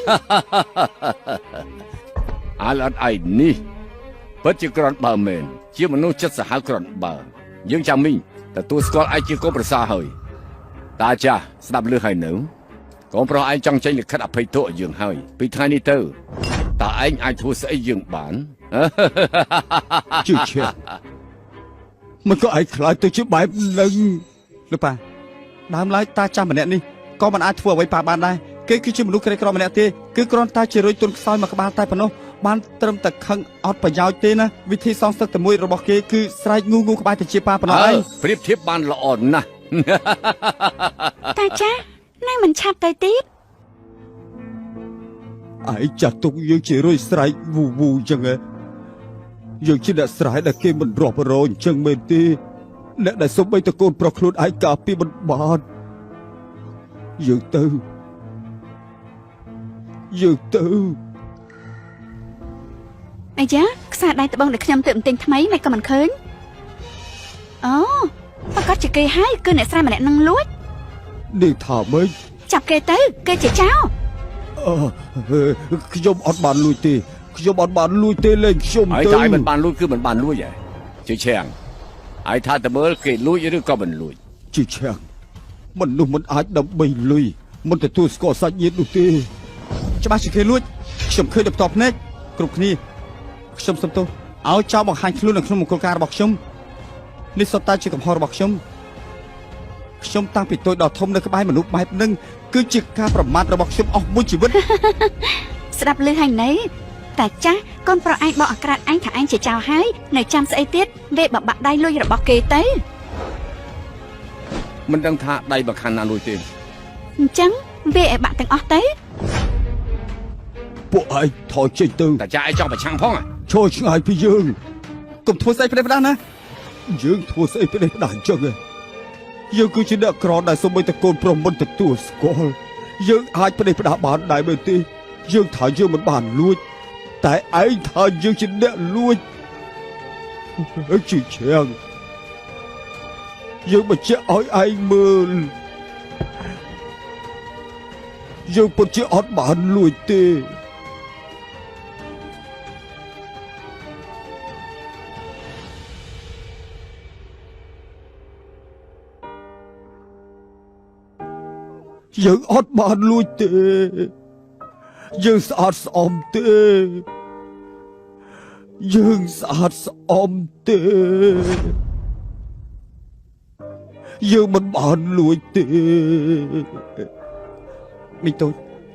អាលអត់ឯងនេះពិតជាក្រាន់បើមែនជាមនុស្សចិត្តសាហាវក្រាន់បើយើងចាំមីងទទួលស្គាល់ឯងជាកូនប្រសាហើយតាចាស់ស្ដាប់លឺហើយនៅកូនប្រុសឯងចង់ចេញលិខិតអភ័យទោសឲ្យយើងហើយពីថ្ងៃនេះទៅតើឯងអាចធ្វើស្អីយើងបាន
ជឿឆាំងមិនក៏ឯងខ្លាចទៅជាបែបនឹង
លោកប៉ាដើមឡើយតាចាស់ម្នាក់នេះក៏មិនអាចធ្វើអ្វីប៉ាបានដែរគេគឺជាមនុស្សក្រីក្រម្នាក់ទេគឺគ្រាន់តែជារុយទុនខ្សោយមួយក្បាលតែប៉ុណ្ណោះបានត្រឹមតែខឹងអត់ប្រយោជន៍ទេណាវិធីសងសឹកតែមួយរបស់គេគឺស្រែកងូងូក្បែរទៅជាប៉ាប៉ុណ្ណោះ
អើ
ឯង
ប្រៀបធៀបបានល្អណាស់
តាចាស់នៅមិនឆាប់ទៅទៀត
ឯងចាត់ទុកយើងជារុយស្រែកវូវូអញ្ចឹងហ៎យើងជាអ្នកស្រែកដែលគេមិនរាប់រយអញ្ចឹងមែនទេអ្នកដែលសំបីតកូនប្រុសខ្លួនឯងការពីមិនបាន យើងទៅយើងទៅ
អាយ៉ាខ្សែដៃត្បូងដែលខ្ញុំទើបទិញថ្មីមិនក៏មិនឃើញអូប្រកាសជាគេហើយគឺអ្នកស្រីម្នាក់នឹងលួច
នាងថាម៉េច
ចាប់គេទៅគេជាចោរ
អឺខ្ញុំអត់បានលួចទេខ្ញុំអត់បានលួចទេលេងខ្ញុំ
ហើយ
ទៅ
ថាឯងមិនបានលួចគឺមិនបានលួចហ៎ជឿឆាំងហើយថាតើមើលគេលួចឬក៏មិនលួច
ជាឆាំងមនុស្សមិនអាចដើម្បីលុយមិនទទួលស្គាល់សាច់ញាតិនោះទេ
ច្បាស់ជាគេលួចខ្ញុំឃើញដល់ផ្ទាល់ភ្នែកគ្រប់គ្នាខ្ញុំសុំទោសឲ្យចោលបង្ហាញខ្លួននៅក្នុងមង្គលការរបស់ខ្ញុំនេះសុទ្ធតែជាកំហុសរបស់ខ្ញុំខ្ញុំតាំងពីតូចដល់ធំនៅក្បែរមនុស្សបែបហ្នឹងគឺជាការប្រមាថរបស់ខ្ញុំអស់មួយជីវិត
ស្ដាប់ឮហើយនៅតាចាស់កូនប្រុសឯងបកអាក្រាតឯងថាឯងជាចោរហើយនៅចាំស្អីទៀតវេបបាក់ដៃលួចរបស់គេទៅ
មិនដឹងថាដៃបខានណាលួចទេ
អញ្ចឹងវាឲ្យបាក់ទាំងអស់ទៅ
ពួកឯងថយចេញទៅ
តាចាឯងចង់ប្រឆាំងផងហ៎
ឈរឆ្ងាយពីយើង
កុំធ្វើស្អីផ្ដេសផ្ដាស់ណា
យើងធ្វើស្អីផ្ដេសផ្ដាស់អញ្ចឹងឯងយើងគឺជាអ្នកក្រដែលសូម្បីតែកូនប្រុសមិនទទួលស្គាល់យើងអាចផ្ដេសផ្ដាស់បានដែរមែនទេយើងថាយើងមិនបានលួចតែឯងថាយើងជាអ្នកលួចជាជាងយើងបញ្ជាក់ឲ្យឯងមើលយើងពិតជាអត់បានលួចទេ យើងអត់បានលួចទេយើងស្អាតស្អំទេយើងស្អាតស្អំទេយើងមិនបានលួចទេ
មីងតូច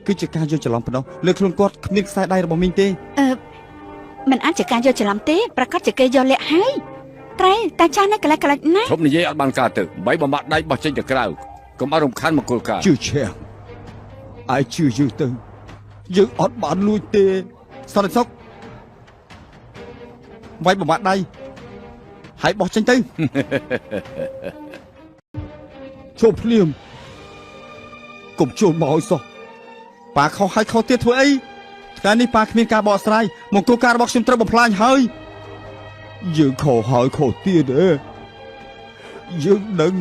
គឺជាការយល់ច្រឡំប៉ុណ្ណោះលើខ្លួនគាត់គ្មានខ្សែដៃរបស់មីងទេ
អឺមិនអាចជាការយកច្រឡំទេប្រកាសជាគេយកលាក់ហើយត្រៃតាចាស់នៅកន្លែងកន្លែងណា
ឈប់និយាយអត់បានការទៅបីបំបាក់ដៃបោះចេញទៅក្រៅកុំឲ្យរំខានមង្គលការ
ជឿឆែងឯងជឿយើងទៅយើងអត់បានលួចទេ
សន្តិសុខវាយបំបាក់ដៃហើយបោះចេញទៅ
ជប់ភ្លាមកុំចូលមកឲ្យសោះ
ប៉ាខុសហើយខុសទៀតធ្វើអីថ្ងៃនេះប៉ាគ្មានការបកស្រាយមង្គលការរបស់ខ្ញុំត្រូវបំផ្លាញហើយ
យើងខុសហើយខុសទៀតឯងយើងដឹង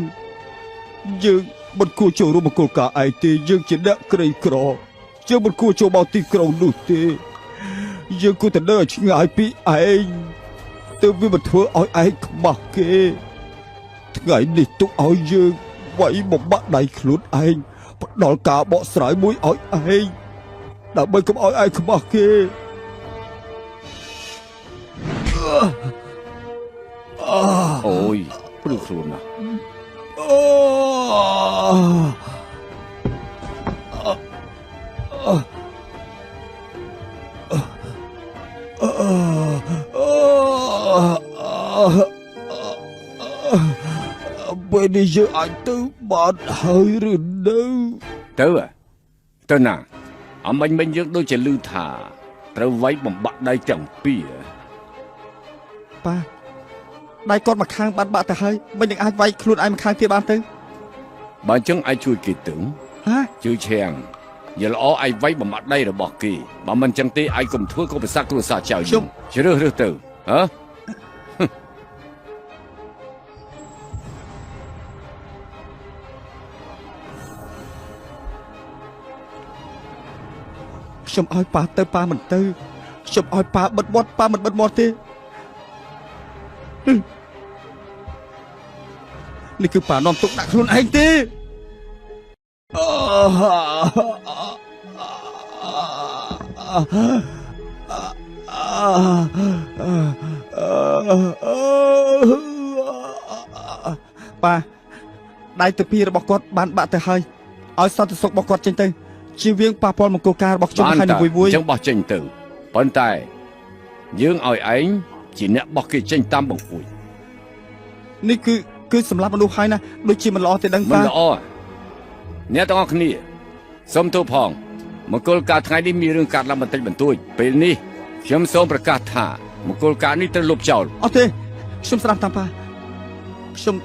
យើងមិនគួរចូលរួមមង្គលការឯងទេយើងជាអ្នកក្រីក្រយើងមិនគួរចូលមកទីក្រុងនោះទេយើងគួរតែនៅឲ្យឆ្ងាយពីឯងទើបវាមិនធ្វើឲ្យឯងខ្មាស់គេថ្ងៃនេះទុកឲ្យយើងវាយបំបាក់ដៃខ្លួនឯងផ្ដល់ការបកស្រាយមួយឲ្យឯងដើម្បីកុំឲ្យឯងខ្មាស់គេ
អូយព្រឺខ្លួនណាស់
អូពេលនេះយើងអាចទៅបានហើយឬនៅ
ទៅហ៎ទៅណាអំមិញមិញយើងដូចជាឮថាត្រូវវាយបំបាក់ដៃទាំងពីរហ៎
ប៉ាដៃគាត់មកខាងបានបាក់ទៅហើយមិននឹងអាចវាយខ្លួនឯងមកខាងទៀតបានទៅ
បើអញ្ចឹងឯងជួយគេទៅ
ហា
ជឿឆាំងយល់ល្អឯងវាយបំបាក់ដៃរបស់គេបើមិនអញ្ចឹងទេឯងកុំធ្វើកុំប្រសាគ្រួសារចៅយើងជ្រើសរើសទៅហ៎
ខ្ញុំឲ្យប៉ាទៅប៉ាមិនទៅខ្ញុំឲ្យប៉ាបិទមាត់ប៉ាមិនបិទមាត់ទេហឹមនេះគឺប៉ានាំទុកដាក់ខ្លួនឯងទេ ប៉ាដៃទៅពីររបស់គាត់បានបាក់ទៅហើយឲ្យសន្តិសុខរបស់គាត់ចេញទៅជៀសវាងប៉ះពាល់មង្គលការរបស់ខ្ញុំ
បាន
ហើយ
តា
នឹងមួយមួយ
អញ្ចឹងបោះចេញទៅប៉ុន្តែយើងឲ្យឯងជាអ្នកបោះគេចេញតាមបង្អួច
នេះគឺគឺសម្រាប់មនុស្សហើយណាដូចជាមិនល្អទេដឹងប៉ា
មិនល្អអ្នកទាំងអស់គ្នាសូមទោសផងមង្គលការថ្ងៃនេះមានរឿងកាត់ឡើងបន្តិចបន្តួចពេលនេះខ្ញុំសូមប្រកាសថាមង្គលការនេះត្រូវលុបចោល
អត់ទេខ្ញុំស្ដាប់តាមប៉ាខ្ញុំ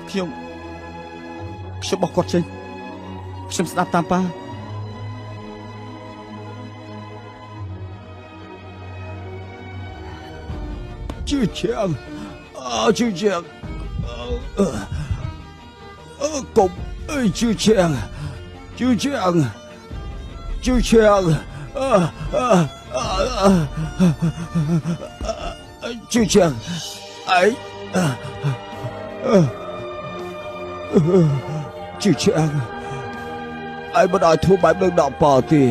ខ្ញុំ ខ្ញុំបោះគាត់ចេញខ្ញុំស្ដាប់តាមប៉ា
ជឿជាងអើជឿជាងអឺអឺកុំអើយជឿជាងជឿជាងជឿជាងអឺអឺអឺជឿជាងអីជឿជាងឯងមិនឲ្យធ្វើបែបនឹងដល់ប៉ាទេ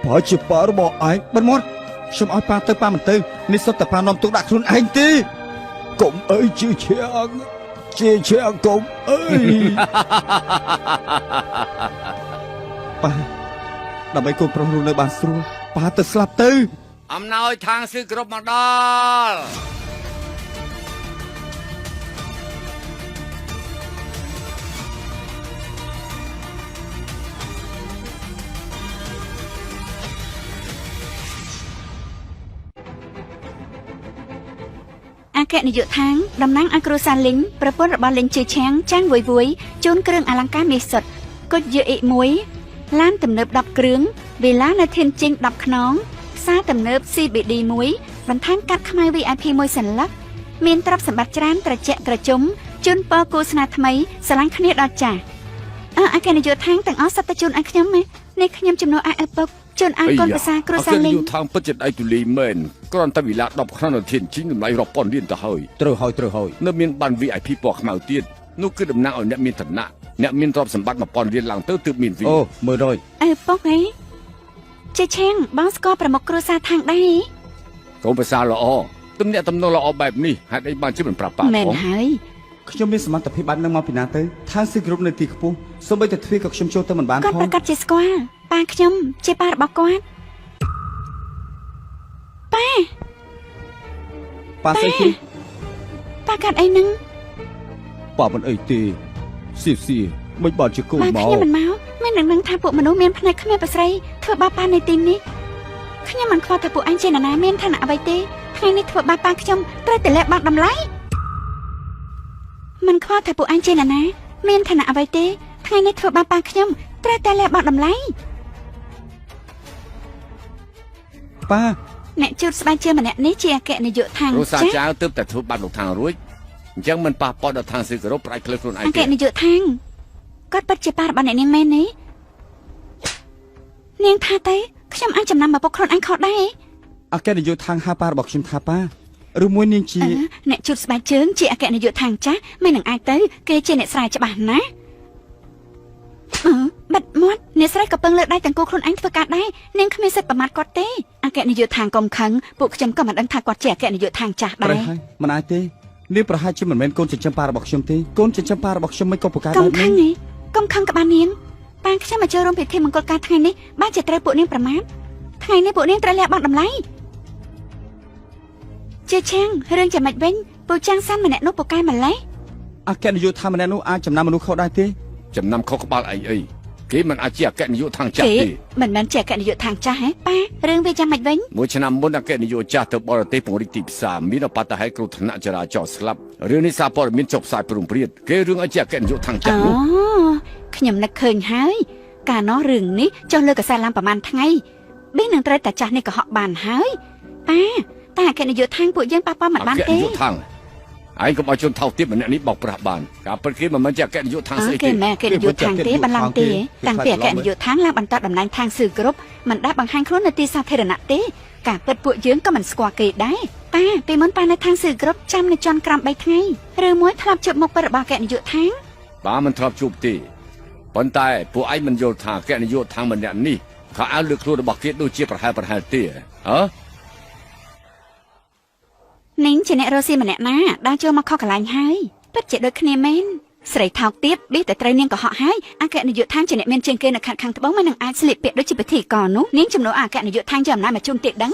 បើជាប៉ារបស់ឯង
បិទមាត់ខ្ញុំឲ្យប៉ាទៅប៉ាមិនទៅនេះសុទ្ធតែប៉ានាំទុកដាក់ខ្លួនឯងទេ
កុំអីជឿជាងជឿជាងកុំអី
ប៉ាដើម្បីកូនប្រុសរស់នៅបានស្រួលប៉ាទៅស្លាប់ទៅ
អំណោយខាងស៊ីគ្រប់មកដល់
អគ្គនាយកខាងតំណាងឲ្យគ្រួសារលីងប្រពន្ធរបស់លីងជឺឆាងចាងវយវយជូនគ្រឿងអលង្ការមាសសុទ្ធគុជយឺអ៊ីមួយឡានទំនើប10គ្រឿងវីឡានៅធានជីង10ខ្នងផ្សារទំនើប CBD មួយបន្ថែមកាត់ខ្មៅ VIP មួយសន្លឹកមានទ្រព្យសម្បត្តិច្រើនត្រជាក់ត្រជុំជូនពរគូស្នេហ៍ថ្មីស្រឡាញ់គ្នាដល់ចាស់អើអគ្គនាយកខាងទាំងអស់សត្វតែជូនឲ្យខ្ញុំហ៎នេះខ្ញុំជំនួសឲ្យឪពុកជូនឲ្យកូនប្រសាគ្រួសារលីង
អគ្គនាយកខាងពិតជាដៃទូលីមែនគ្រាន់តែវិឡា10ក្នុងនាធានជីងតម្លៃរាប់ពាន់លានទៅហើយ
ត្រូវហើយត្រូវហើយ
នៅមានបាន VIP ពណ៌ខ្មៅទៀតនោះគឺតំណាងឲ្យអ្នកមានឋានៈអ្នកមានទ្រព្យសម្បត្តិ1000រៀលឡើងទៅទើបមានវី
អូមើលរយ
ឪពុកហីជាឆាងបងស្គាល់ប្រមុខគ្រួសារខាងដែរ
កូនប្រសាល្អទំនាក់ទំនងល្អបែបនេះហេតុអីបានជាមិនប្រាប់ប៉ា
មែន
ផង
ហើយ
ខ្ញុំមានសមត្ថភាពបែបហ្នឹងមកពីណាទៅឋានស៊ីគ្រប់នៅទីខ្ពស់សូម្បីតែទ្វារក៏ខ្ញុំចូលទៅមិនបានផង
គាត់ប្រកាសជាស្គាល់ប៉ាខ្ញុំជាប៉ារបស់គាត់ប៉ា
ប៉ាស្អីគេ
ប៉ាកាត់អីហ្នឹង
ប៉ាមិនអីទេសៀសៀមិនបានជាកូន
បើ
មក
ខ្ញុំមិនមកមាននឹងដឹងថាពួកមនុស្សមានផ្នែកគ្មានប្រស្រីធ្វើបាបប៉ានៅទីនេះខ្ញុំមិនខ្វល់ថាពួកអញជានរណាមានឋានៈអ្វីទេថ្ងៃនេះធ្វើបាបប៉ាខ្ញុំត្រូវតែលះបង់តម្លៃមិនខ្វល់ថាពួកអញជានរណាមានឋានៈអ្វីទេថ្ងៃនេះធ្វើបាបប៉ាខ្ញុំត្រូវតែលះបង់តម្លៃ
ប៉ា
អ្នកជូតស្បែកជើងម្នាក់នេះជាអគ្គនាយកខាង
គ្រួសារ
ចាស់
ចៅទើបតែធ្វើបាបលោកខាងរួចអញ្ចឹងមិនប៉ះពាល់ដល់ខាងស៊ីគោរពប្រាច់ផ្លូវខ្លួនឯង
អគ្គ
ទេ
នាយកខាងគាត់ពិតជាប៉ារបស់អ្នកនាងមែនទេនាងថាទៅខ្ញុំអាចចំណាំមកពុកខ្លួនឯងខុសដែរ
អគ្គនាយកខាងហៅប៉ារបស់ខ្ញុំថាប៉ាឬមួយនាងជា
អឺអ្នកជូតស្បែកជើងជាអគ្គនាយកខាងចាស់មិននឹងអាចទៅគេជាអ្នកស្រែច្បាស់ណាស់អឺបិទមាត់អ្នកស្រីក៏ពឹងលើដៃទាំងគូខ្លួនឯងធ្វើការដែរនាងគ្មានសិទ្ធិប្រមាថគាត់ទេអគ្គនាយកខាងកុំខឹងពួកខ្ញុំក៏មិនដឹងថាគាត់ជាអគ្គនាយកខាងចាស់ដែរ
ត្រូវហើយមិនអាចទេនាងប្រហែលជាមិនមែនកូនចិញ្ចឹមប៉ារបស់ខ្ញុំទេកូនចិញ្ចឹមប៉ារបស់ខ្ញុំមិនក៏ពូកែ
កុ
បែបនេះ
ំខឹងឯងកុំខឹងក្បាលនាងប៉ាខ្ញុំមកចូលរួមពិធីមង្គលការថ្ងៃនេះបានជាត្រូវពួកនាងប្រមាថថ្ងៃនេះពួកនាងត្រូវលះបង់តម្លៃជាឆាងរឿងយ៉ាងម៉េចវិញពូចាំងសាន់ម្នាក់នោះពូកែម្លេះ
អគ្គនាយកថាម្នាក់នោះអាចចំណាំមនុស្សខុសដែរទេ
ចំណាំខុសក្បាលឯងអីគេមិនអាចជាអគ្គនាយកខាងចាស់
គេ
ទេ
មិនមែនជាអគ្គនាយកខាងចាស់ហ៎ប៉ារឿងវាយ៉ាងម៉េចវិញ
មួយឆ្នាំមុនអគ្គនាយកចាស់ទៅបរទេសពង្រីកទីផ្សារមានអបតហេតុគ្រោះថ្នាក់ចរាចរណ៍ស្លាប់រឿងនេះសារព័ត៌មានចុះផ្សាយព្រមព្រៀតគេរឿងឲ្យជាអគ្គនាយកខាងចា
អូ
ស់នោះ
ខ្ញុំនឹកឃើញហើយកាលនោះរឿងនេះចុះលើកសែតឡើងប្រហែលថ្ងៃប៊ីនឹងត្រូវតែចាស់នេះកុហកបានហើយប៉ាតែអគ្គនាយកខាងពួកយើងប៉ះពាល់មិន
អគ្គ
បានទេ
នាយកខាងឯងកុំឲ្យជនថោកទាបម្នាក់នេះបោកប្រាស់បានការពិតគេមិនមែនជាអគ្គនាយកខាង
អើ
ស្អីទេ
គេមិនគេនាយកខាងទេបន្លំទេតាំងពីអគ្គនាយកខាងឡើងបន្តតំណែងខាងស៊ឺគ្រប់មិនដែលបង្ហាញខ្លួននៅទីសាធារណៈទេការពិតពួកយើងក៏មិនស្គាល់គេដែរប៉ាពីមុនប៉ានៅខាងស៊ឺគ្រប់ចាំនៅជាន់ក្រោម3ថ្ងៃឬមួយធ្លាប់ជួបមុខពិតរបស់អគ្គនាយកខាង
បាទមិនធ្លាប់ជួបទេប៉ុន្តែពួកឯងមិនយល់ថាអគ្គនាយកខាងម្នាក់នេះខោអាវលើខ្លួនរបស់គេដូចជាប្រហែលប្រហែលទេហ៎
នាងជាអ្នករស់ស៊ីម្នាក់ណាដើរចូលមកខុសកន្លែងហើយពិតជាដូចគ្នាមែនស្រីថោកទាបប៊ីតែត្រូវនាងកុហកហើយអគ្គនាយកឋានជាអ្នកមានជាងគេនៅខេត្តខាងត្បូងមិននឹងអាចស្លៀកពាក់ដូចជាពិធីករនោះនាងជំនួសអគ្គនាយកឋានយកអំណាចមកជូនទៀតដឹង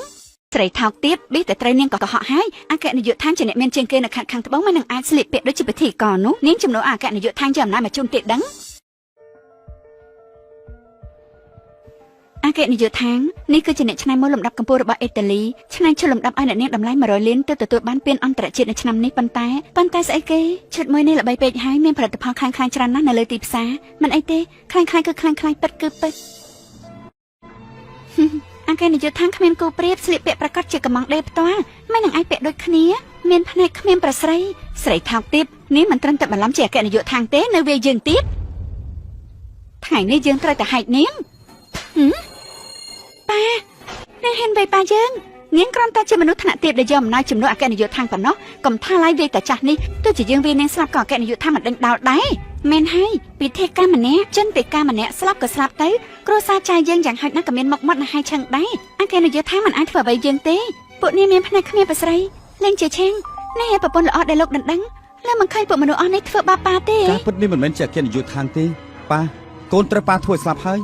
ស្រីថោកទាបប៊ីតែត្រូវនាងកុហកហើយអគ្គនាយកឋានជាអ្នកមានជាងគេនៅខេត្តខាងត្បូងមិននឹងអាចស្លៀកពាក់ដូចជាពិធីករនោះនាងជំនួសអគ្គនាយកឋានយកអំណាចមកជូនទៀតដឹងអ អគ្គនាយកឋាននេះគឺជាអ្នកច្នៃម៉ូដលំដាប់កម្ពស់របស់អ៊ីតាលីច្នៃឈុតលំដាប់ឲ្យអ្នកនាងតម្លៃ100លានទើបទទួលបានពានអន្តរជាតិនៅឆ្នាំនេះប៉ុន្តែប៉ុន្តែស្អីគេឈុតមួយនេះល្បីពេកហើយមានផលិតផលខ្លាំងៗច្រើនណាស់នៅលើទីផ្សារមិនអីទេខ្លាំងៗគឺខ្លាំងៗពិតគឺពិត អគ្គនាយកឋានគ្មានគូប្រៀបស្លៀកពាក់ប្រកាសជាកំងដេផ្ទាល់មិននឹងអាចពាក់ដូចគ្នាមានភ្នែកគ្មានប្រស្រីស្រីថោកទាបនេះមិនត្រឹមតែបន្លំជាអគ្គនាយកឋានទេនៅវាយើងទៀតថ្ងៃនេះយើងត្រូវតែហែកនាងហឹមប៉ានាងហ៊ានវាយប៉ាយើងនាងគ្រាន់តែជាមនុស្សថ្នាក់ទាបដែលយកអំណាចជំនួសអគ្គនាយកឋានប៉ុណ្ណោះកុំថាឡើយវាយតាចាស់នេះទោះជាយើងវាយនាងស្លាប់ក៏អគ្គនាយកឋានមិនដេញដោលដែរមែនហើយពិធីកម្មម្នាក់ជនពិការម្នាក់ស្លាប់ក៏ស្លាប់ទៅ គ្រួសារចាយយើងយ៉ាងហោចណាស់ក៏មានមុខមាត់នៅហើយឆឹងដែរអគ្គនាយកថាមិនអាចធ្វើអ្វីយើងទេពួកនេះមានភ្នែកគ្មានប្រស្រីលេងជាឆេងនេះឯប្រពន្ធល្អដែលលោកដណ្ដឹងលើមិនឃើញពួកមនុស្សអស់នេះធ្វើបាបប៉ាទេ
ការពិតនេះមិនមែនជាអគ្គនាយកឋានទេប៉ាកូនត្រូវប៉ាធ្វើឲ្យស្លាប់ហើយ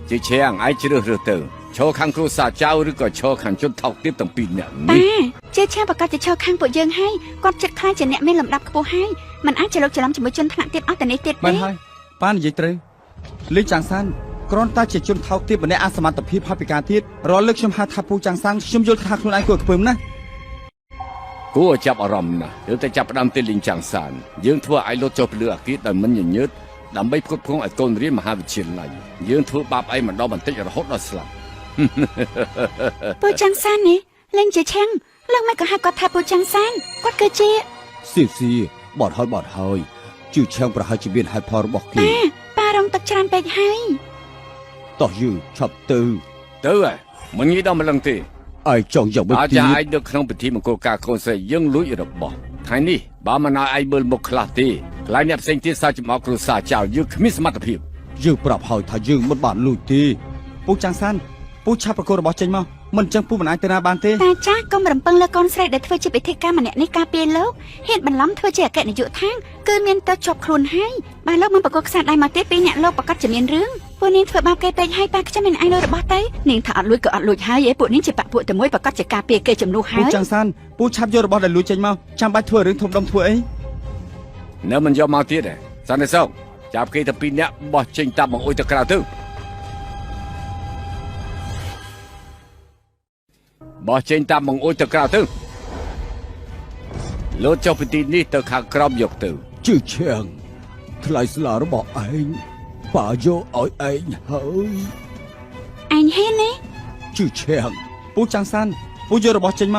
ជាឆៀងឯងជ្រើសរើសទៅឈរខាងគ្រួសារចៅឬក៏ឈរខាងជនថោកទាបទាំងពីរនាក់
ប៉ា
នេះ
ជាឆាប្រកាសជាឈរខាងពួកយើងហើយគាត់ចិត្តខ្លាចជាអ្នកមានលំដាប់ខ្ពស់ហើយមិនអាចច្រឡុកច្រឡំជាមួយជនថ្នាក់ទៀតអស់តែនេះទៀត ទេ
មែនហើយប៉ានិយាយត្រូវលេងចាងសានគ្រាន់តែជាជនថោកទាបម្នាក់អសមត្ថភាពហើយពិការទៀតរាល់លើកខ្ញុំហៅថាពូចាងសានខ្ញុំយល់ថាខ្លួនឯងគួរឲ្យខ្ពើមណាស់
គួរឲ្យចាប់អារម្មណ៍ណាស់យើងតែចាប់ផ្ដើមទីលីងចាំងសានយើងធ្វើឲ្យលុតចុះពីលើអាគារដោយមិនញញើតដើម្បីផ្គត់ផ្គង់ឲ្យកូនរៀនមហាវិទ្យាល័យយើងធ្វើបាបឯងម្ដងបន្តិចរហូតដល់ស្លាប់
ពូចាំងសាននេះលេងជាឆាំងលើកមិនក៏ហៅគាត់ថាពូចាំងសានគាត់គឺជា
ស៊ីស៊ីបត់ហើយបត់ហើយជឿឆាំងប្រហែលជាមានហេតុផលរបស់គេ
ប៉ាប៉ារងទឹកច្រើនពេកហើយ
តោះយើងឆាប់ទៅ
ទៅហ៎មិនងាយដល់ម្លឹងទេ
ឯងចង់យ៉ាងម៉េច
អា
ទៀត
ចារ្យឯងនៅក្នុងពិធីមង្គលការកូនស្រីយើងលួចរបស់ថ្ងៃនេះបើមិនឲ្យឯងមើលមុខខ្លះទេកន្លែងអ្នកផ្សេងទៀតសើចំអកគ្រួសារចៅយើងគ្មានសមត្ថភាព
យើងប្រាប់ហើយថាយើងមិនបានលួចទេ
ពូចាងសានពូឆាប់ប្រកួតរបស់ចេញមកមិនអញ្ចឹងពូមិនអាចទៅណាបានទេ
តាចាស់កុំរំពឹងលើកូនស្រីដែលធ្វើជាពិធីការម្នាក់នេះការពារលោកហ៊ានបន្លំធ្វើជាអគ្គនាយកឋានគឺមានទៅជាប់ខ្លួនហើយបើលោកមិនប្រកបខ្សែដៃមកទៀតពីរអ្នកលោកប្រកាសជាមានរឿងពួកនាងធ្វើបាបគេពេកហើយប៉ាខ្ញុំមិនអាចលួចរបស់ទៅនាងថាអត់លួចក៏អត់លួចហើយឯពួកនាងជាបពពួកតែមួយប្រកាសជាការពារគេជំនួស
ពូ
ហើយ
ចាងសានពូឆាប់យករបស់ដែលលួចចេញមកចាំបាច់ធ្វើរឿងធំដុំធ្វើអី
នៅមិនយកមកទៀតទេសន្តិសុខចាប់គេតែពីរនាក់បោះចេញតាមបង្អួចទៅក្រៅទៅបោះចេញតាមបង្អួចទៅក្រៅទៅលោតចុះពីទីនេះទៅខាងក្រោមយកទៅ
ជឿឆាំងថ្លៃស្លារបស់ឯងប៉ាយកឲ្យឯងហើយ
អញហ៊ាននេះ
ជឿឆាំង
ពូចាងសានពូយករបស់ចេញមក